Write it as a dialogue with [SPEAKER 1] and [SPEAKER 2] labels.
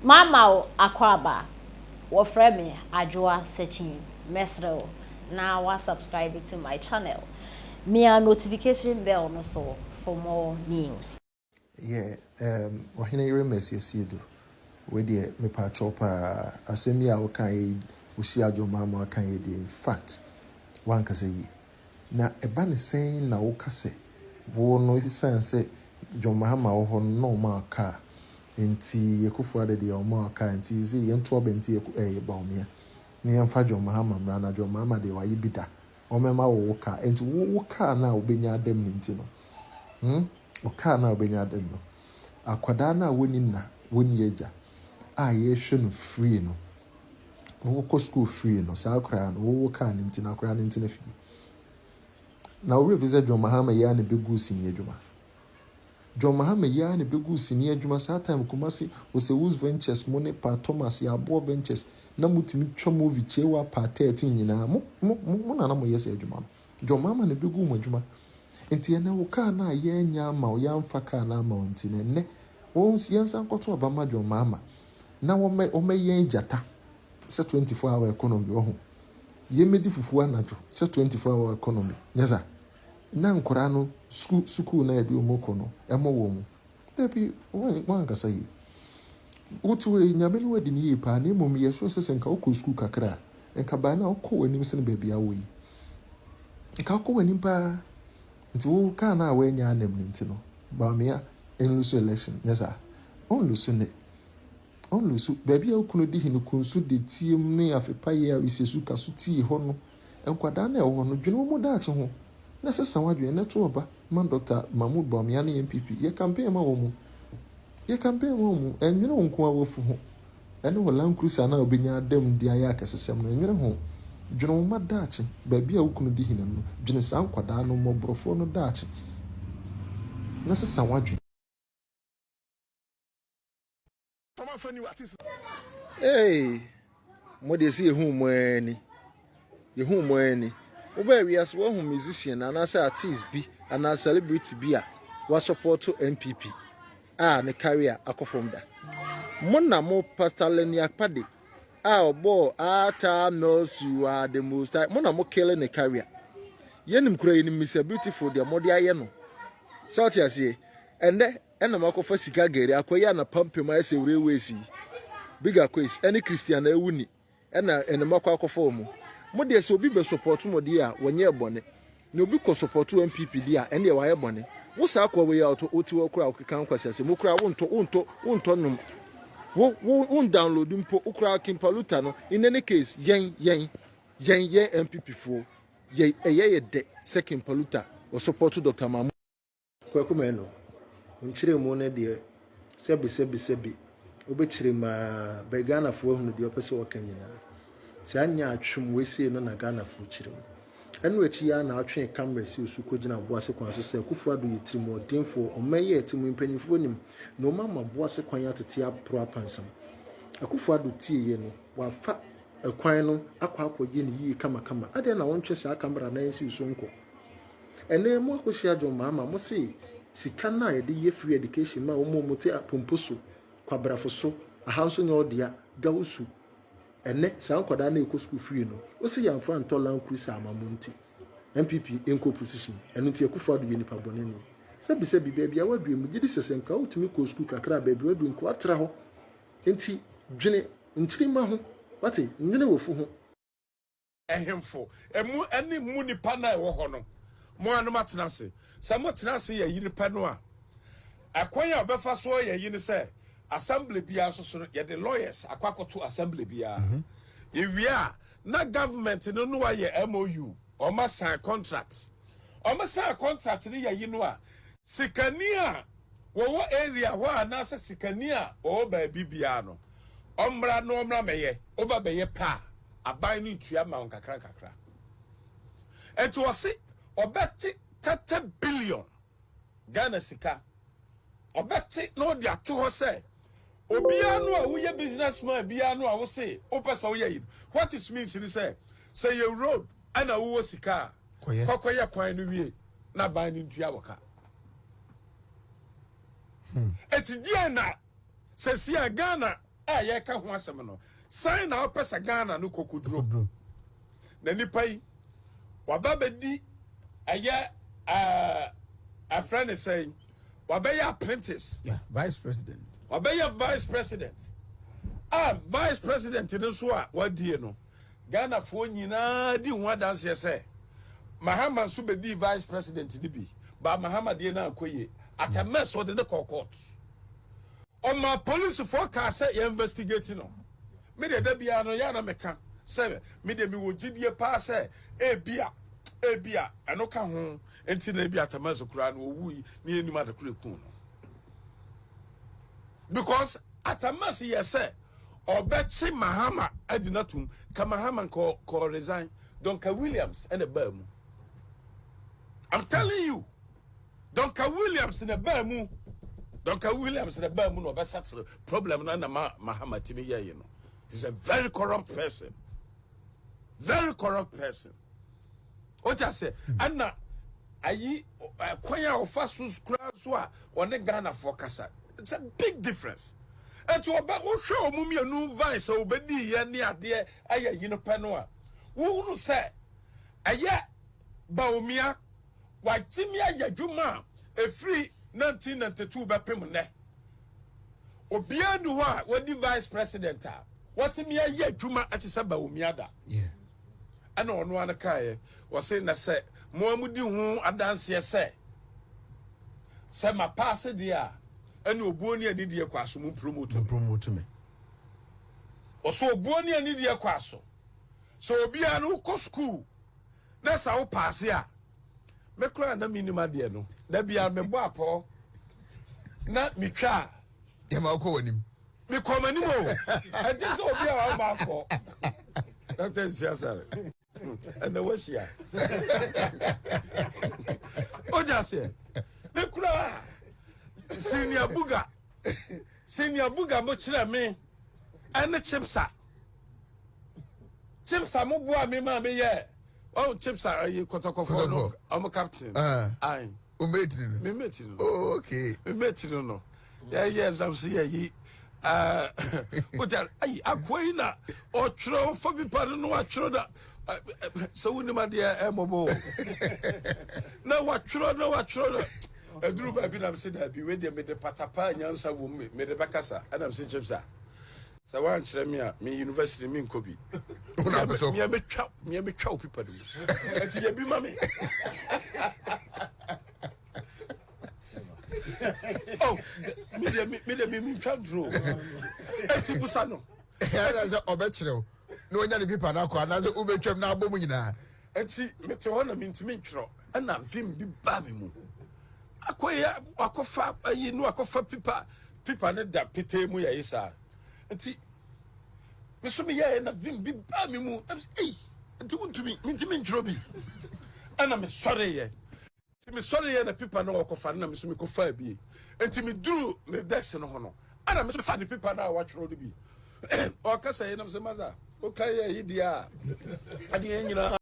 [SPEAKER 1] Mama wo akwaaba, wɔfrɛ me Adwoa Sekyin, mɛsrɛ wo na wa subscribe to my channel, mia notification bell no so for more news.
[SPEAKER 2] Yeah um Ɔhene yere Mercy Asiedu, wei deɛ mepaakyɛw paa, asɛm yi a wokaeɛ yi, wohyia John Mahama wokaeɛ yi deɛ infact woankasa yie. Na ɛba no sɛn na woka sɛ wo no esiane sɛ John Mahama wɔ hɔ no na ɔma wo car nti Akufo Addo deɛ ɔma wo car nti seisei yɛnto aba nti Aku ɛɛ Bawumia na yɛmfa John Mahama mmra na John Mahama deɛ wayɛ bi da ɔmmɛma wo wo car nti wo wo car no a wobɛnya adam no nti no hmm wo car no a wobɛnya adam no akwadaa no a wɔnni na wɔnni agya a yɛhwɛ no free no Wokɔ sukuu free no, saa koraa no, wo wo car no nti no, akwadaa no ntena fie. Na wo werɛ fi sɛ John Mahama yi ara na ɛbɛguu sini adwuma. John Mahama yi ara na ɛbɛguu sini adwuma saa time Kumasi, Osewu's Ventures mo ne Pa Thomas, Yɛaboɔ Ventures, na motumi twa movie Kyewa Part 13 nyinaa. Mo, mo, mo, mo na na moyɛ saa adwuma no. John Mahama na ɛbɛguu mo adwuma. Nti ɛnɛ wo car no a yɛannya ama wo, yɛamfa car no ama wo nti no, ɛnɛ wo, yɛnsan nkɔto aba ma John Mahama. Na wɔmɛ wɔmɛ yɛn gyata sɛ 24 hour economy wahu yɛmɛdi fufuo anadwo sɛ 24 hour economy nyɛ sa na nkwadaa no sukuu sukuu na yɛde wɔn kɔ no ɛmɔ wɔn mu dabi wɔn wɔn ankasa yie wote wɔ nyame no wadi ne yie paa na mmom yɛ sure sɛ sɛ nka wokɔ sukuu kakra a nka baa na wokɔ w'anim sene baabi a wɔ yi nka wokɔ w'anim paa nti wo kaa no a wɔanya anam no nti no Bawumia nlusu election nyɛ saa ɔnlusu ne Ɔnlusu. Baabi a wo kunu di hene kunsu de team ne afepayɛ a wisesu ka so tie hɔ no, nkwadaa no a ɛwɔ hɔ no, dwene wɔn daakye ho na sesa w'adwene na to aba ma Dɔkta Mahmood Bawumia ne NPP. Yɛ campaign ma wɔn. Yɛ campaign ma wɔn. Ɛnnwene wo nko ara w'afu ho ɛne wo Land Cruiser no a wobɛnya ada mu de ayɛ akɛsesɛm no. Nnwene ho. Dwene wo mma daakye. Baabi a wo kunu di hene no, dwene saa nkwadaa no, mmɔborɔfoɔ no daakye na sesa w'adwene.
[SPEAKER 3] Hey, mo deɛ sɛ yɛhu mo ani yɛhu mo ani wobɛɛ wiase woahu musician anaasɛ artist bi anaa celebrity bi a wasɔpɔto npp a ne career akɔ fam da mo na mo pastor Lenny Akpade a ɔbɔɔ Atta Mills you are the most high mo na mo kele ne career yɛnim kura yɛnim Mr Beautiful deɛ mode ayɛ no sɛ ɔte aseɛ ɛnɛ Ɛna makɔfa sika gari akɔyɛ ana pampem ayɛ sɛ railways yi. Big Aquays ɛne Christian Awuni ɛna ɛna makɔ akɔfa wɔn. Mo deɛ sɛ obi bɛ support mo deɛ a wɔnyɛɛ bɔne. Na obi kɔ support NPP deɛ a ɛndeɛ wayɛ bɔne. Wo saa akoa wei a wote hɔ koraa wokeka nkwasiasɛm wo koraa wontɔ wontɔ wontɔ nnwom. Wo wo won download mpo wo koraa King Paluta no in any case yɛn yɛn yɛn yɛn NPP foɔ yɛ ɛyɛ yɛ dɛ sɛ King Paluta wɔ support Dr. Mahmoud Kwaku Manu, wo nkyerɛmu no deɛ sɛbi sɛbi sɛbi wobɛkyerɛ mu aa but Ghanafoɔ ahunu deɛ ɔpɛ sɛ ɔka nyinaa. Nti anyɛ atwem wei sei no na Ghanafoɔ kyerɛ mu. Ɛno akyi yi ara na atwee camera si osu kɔgyina Boase kwan so sɛ Akufo Addo yɛ tirimuɔdenfoɔ, ɔman yi a ɛte mu yi mpanyinfoɔ nim na ɔma ama Boase kwan atete aporo apansam. Akufo Addo tieeɛ no wafa ɛkwan no akɔ akɔyɛ no yie kamakama. Adɛn na wontwe saa camera no ansi wo so nkɔ? Ɛnɛ mo akɔhyia John Mahama mo se sika no a yɛde yɛ free education ma wɔn a wɔte apompo so, kwabrafo so, aha nso nyɛ ɔdea, gawusu. Ɛnɛ saa nkwadaa no ɛkɔ school free no, wo se yɛamfa ntɔ Land Cruiser ama mo nti NPP nkɔ opposition, ɛno nti Akufo Addo yɛ nipa bɔne ni. Sɛbi sɛbi baabi a waduru yi megye di sɛ sɛ nka wotumi kɔɔ school kakra a baabi a waduru nka watra hɔ. Nti dwene nkyirimma ho, wate, nwene w'afu ho.
[SPEAKER 4] Ɛhemfo, emu ne mu nnipa no a ɛwɔ hɔ no, mo ara no moatena ase. Sɛ motena ase yɛ eyi pɛ no a, ɛkwan a wɔbɛfa so ayɛ eyi ne sɛ, assembly biara nso so no, yɛde lawyers akɔ akɔto assembly biara. Yɛwie a, na government no ne wɔayɛ MOU, wɔasign contract. Wɔsign contract no yɛ eyi no a, sikani a wɔwɔ area hɔ anaasɛ sikani a wɔwɔ baabi biara no, ɔmmra na ɔmmra mmɛyɛ. Woba bɛyɛ pɛ a, aban no retua ma wo nkakra nkakra. Enti ɔse ɔbɛte 30 billion Ghana sika. Ɔbɛte na ɔde ato hɔ sɛ obiara no a woyɛ business man biara no a wose wopɛ sɛ woyɛ yi no, what it means ne sɛ, sɛ yɛ road ɛna wowɔ sika a, kɔkɔyɛ kwan no wie na aban no ntua wɔ ka. Eti deɛ na sɛsi a Ghana. a yɛka ho asɛm no, sɛn na wopɛ sɛ Ghana no kɔkɔduro? Na nipa yi waba bɛdi ɛyɛ ɛɛ ɛfrɛ ne sɛn, wabɛyɛ apprentice.
[SPEAKER 5] Yeah, vice president.
[SPEAKER 4] Wabɛyɛ vice president a, vice president no nso a wadie no, Ghanafoɔ nyinaa di ho adanseɛ sɛ Mahama nso bɛdii vice president no bi ba. Mahama deɛ no ankɔ yie. Atta Mills ɔde ne kɔɔ court, ɔma polisifoɔ kaa sɛ yɛ investigate no. Me deɛ, da biara no yɛ na meka sɛ me deɛ mewɔ gyidie paa sɛ ebia ɛno ka ho nti na ebi Atta Mills koraa no owu yi ne yɛnim adekoro ekun no, because Atta Mills yɛ sɛ ɔbɛkye Mahama adi n'atum ka Mahama nkɔ kɔ resign. Duncan Williams ɛna baa mu. I'm telling you, Duncan Williams na baa mu. Duncan Williams na baa mu na ɔbɛsettle problem na ma Mahama timi yɛ yi no. He's a very corrupt person, very corrupt person. O ti ase ɛna ayi kwan a ɔfa so kura so a ɔne Ghanafoɔ kasa, it's a big difference. Nti ɔbɛ wohwɛ ɔmo mmienu vice a ɔbɛdi yɛ ne adeɛ ɛyɛ yi no pɛ no a, wohunu sɛ ɛyɛ Bawumia wagyimi ayɛ adwuma a efiri 1992 bɛpem nnɛ, obiara ni hɔ a wɔdi vice president a wɔtumi ayɛ adwuma ɛte sɛ Bawumia da. Ɛna ɔno ano kaeɛ, wɔse na sɛ mo a modi ho adanseɛ sɛ ma paase deɛ a, ɛne obuo ne anidie kɔ aso mu promote me.
[SPEAKER 5] Promote me.
[SPEAKER 4] Ɔso obuo ne anidie kɔ aso sɛ obiara no wokɔ school na sɛ wo paase a, me koraa na menim adeɛ no, da bia mebɔ apɔ na metwa a
[SPEAKER 5] yɛma wokɔ w'anim.
[SPEAKER 4] Mekɔ m'anim o. Ɛnte sɛ obi a waba akɔ Dr. Nsiasare ɛnɛ wahyia ogya seɛ. Me koraa, Senior Buga, Senior Buga mo kyerɛ me ɛne Chipsa. Chipsa mo boa me maa me yɛ ɔn Chipsa ayi Kɔtɔkɔfoɔ no.
[SPEAKER 5] Kɔtɔkɔ.
[SPEAKER 4] Ɔmo captain.
[SPEAKER 5] Ah.
[SPEAKER 4] Ayi.
[SPEAKER 5] Wo mate no?
[SPEAKER 4] Me mate no.
[SPEAKER 5] Oh, okay.
[SPEAKER 4] Me mate no, yɛyɛ exam so yɛyi wogya ayi akoa yi na ɔtwerɛ ɔfa pipa no na watwerɛ na sɛ wonim adeɛ ɛmmɔbɔ o, na watwerɛ na watwerɛ na ɛduru baabi nam sɛ daabi, wei deɛ mede patapa a nyansa wɔ mu mede bɛkasa. Ɛnam sɛ Chipsa sɛ woankyerɛ me a, me university menkɔ bi.
[SPEAKER 5] Wo na apɛ sɛ
[SPEAKER 4] mea mɛtwa, mea mɛtwa wo pipa no mu, ɛnti yɛ bi ma me. Oh, me deɛ me deɛ me mentwa duro, ɛnti busa no.
[SPEAKER 5] Ɛna sɛ ɔbɛkyerɛ wo na wanya ne pipa no akɔ anaasɛ wobɛtwam na abɔ mu nyinaa.
[SPEAKER 4] Nti mete hɔ na mentumi ntwerɛ, ɛna vim bi baa me mu. Akɔyɛ akɔfa ayi no, akɔfa pipa ne da petee mu yɛyi saa. Nti me so meyɛɛ na vim bi baa me mu na mesɛ, ei, nti wontumi mentumi ntwerɛ bi. Ɛna mesɔreyɛ, nti mesɔreyɛ na pipa no ɔkɔfa no na me so mekɔfaa bie. Nti meduru ne desk no ho no, ɛna me so mefa ne pipa no a watwerɛ no bi. Ɔkasa yi nam sɛ masa woka yɛ yi deɛ a adeɛ nyinaa.